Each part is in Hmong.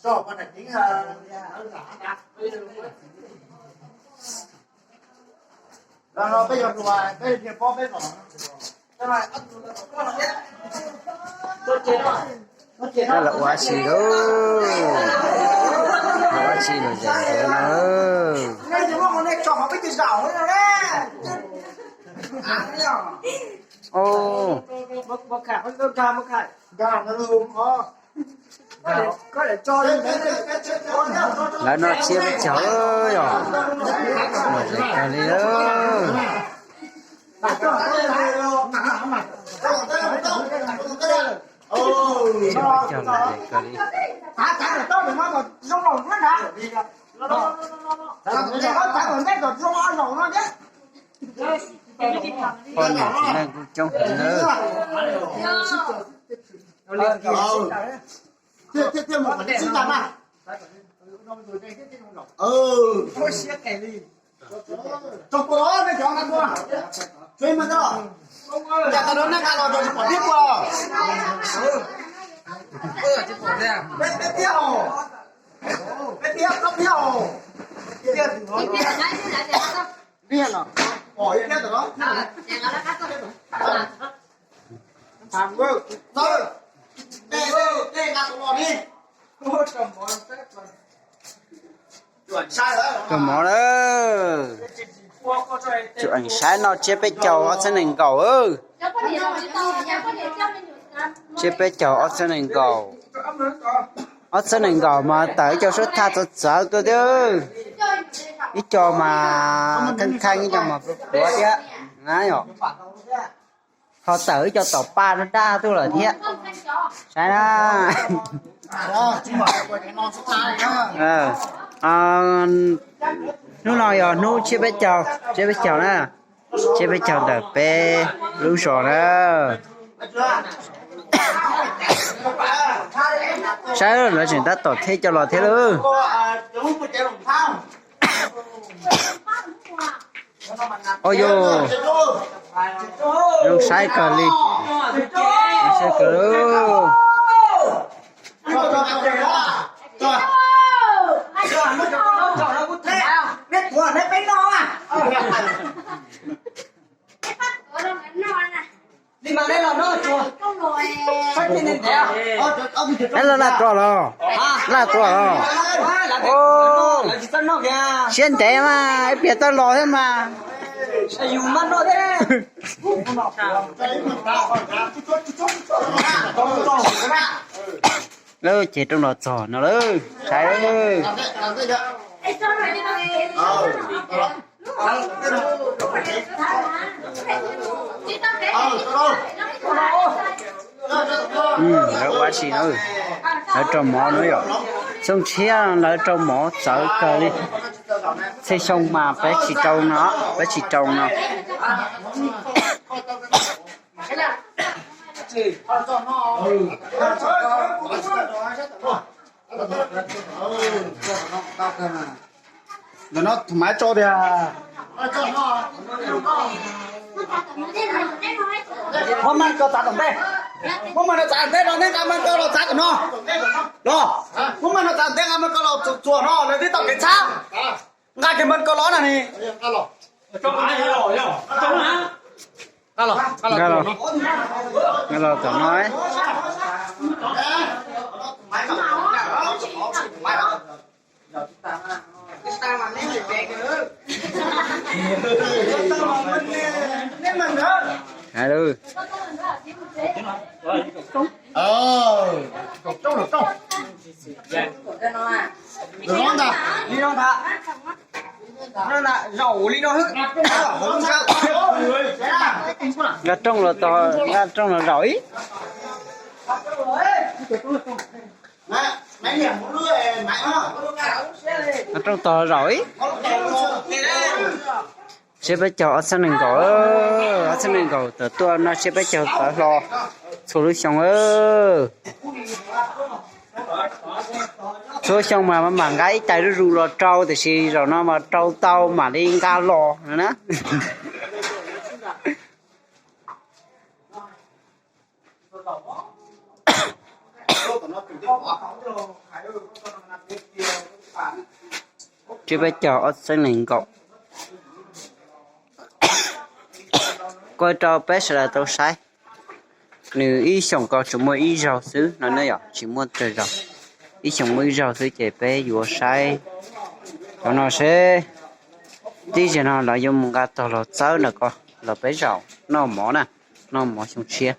Los no peb yog hluas, peb niag pob peb los. Tab los ua si lauj, ua si los zeem ntawd no. Lawv noj tsiab peb caug yog, los zeem kawg li lawm. Tsiab peb caug los zeem kawg li. Poj niam txiv neej kuj coob heev nawb. Rau mov lawm. Tsuas eem saib no tsiab peb caug ob txhiab nees nkaum. Tsiab peb caug ob txhiab nees nkaum. Ob txhiab nees nkaum mas tawm ib co suab thaj txawv txawv tuaj thiab. Ib co mas kheej kheej, ib co mas pluav thiab na yom. Ho tawm ib co tom paj daj daj tuaj lawm thiab. Saib na. Hnub no yog hnub tsiab peb caug, tsiab peb caug na, tsiab peb caug ntawm peb lub zos na. Saib lawv tseem tab tom thiaj coj los thiab lauj. Ua yog zoo saib kawg li, zoo saib kawg li. Laj tuaj los, laj tuaj los. Siab ntev mas ib pliag tau los thiab mas. Lawv ces rooj los txog no lawm, saib. Lawv ua si no, lawv rau mov no yom. Xyoo tshiab lawv rau mov txawv kawg li. Txhia xyoo mas peb tsis rau no, peb tsis rau no. Ntawm no tus maiv tso tiag. Muab maij ko txav tom ntej. Muab maij no txav tom ntej no, neb nqa maij ko los txav tom no. Los, muab maij no txav tom ntej, nqa maij ko los txuas no, lawv twb tau kev txhab. Nqa kiag maij ko los na ni. Nqa los, nqa los tom no. Hais lawm. Nqa rooj los tod, nqa rooj los zaum ib. Nqa rooj tod zaum ib. Tsiab peb caug ob txhiab nees nkaum, ob txhiab nees nkaum tawm tuaj no, tsiab peb caug tawv hlo txhua lub xyoo. Txhua xyoo mas mam nqa ib tais zuj zus los rau, tiam sis zaum no mas rau tau mam li nqa los na. Tsiab peb caug ob txhiab nees nkaum. Kuaj rau peb sawv daws tau saib. Nws ib xyoos ko tsuas muaj ib zaug xwb no ne yom, tsis muaj tsawg zaug. Ib xyoos muaj ib zaug xwb ces peb yuav saib cov no seb tib zaug no lawv yuav mus nqa tog los txawb ntawm ko los peb zaum noj mov na, noj mov xyoo tshiab.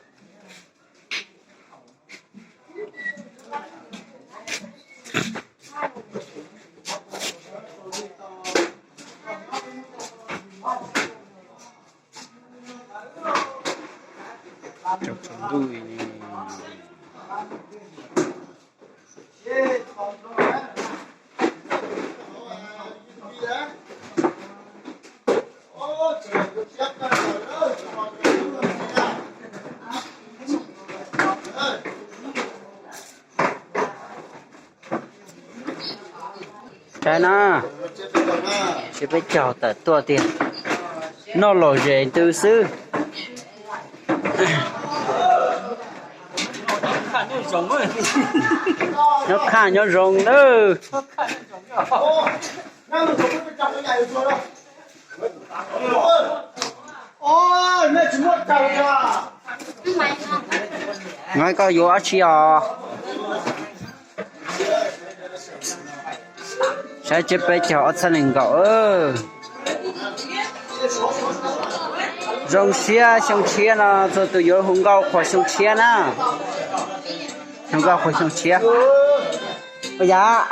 Saib na, tsiab peb caug tawm tuaj tiag, noj lom zem ntws xwb. Nyob khaj nyob zoo nawb. Koj yuav dab tsi os? Saib tsiab peb caug ob txhiab nees nkaum. Zoo siab xyoo tshiab no txhua tus yuav hu nkauj qhuas xyoo tshiab na. Hu nkauj qhuas xyoo tshiab. Ua yam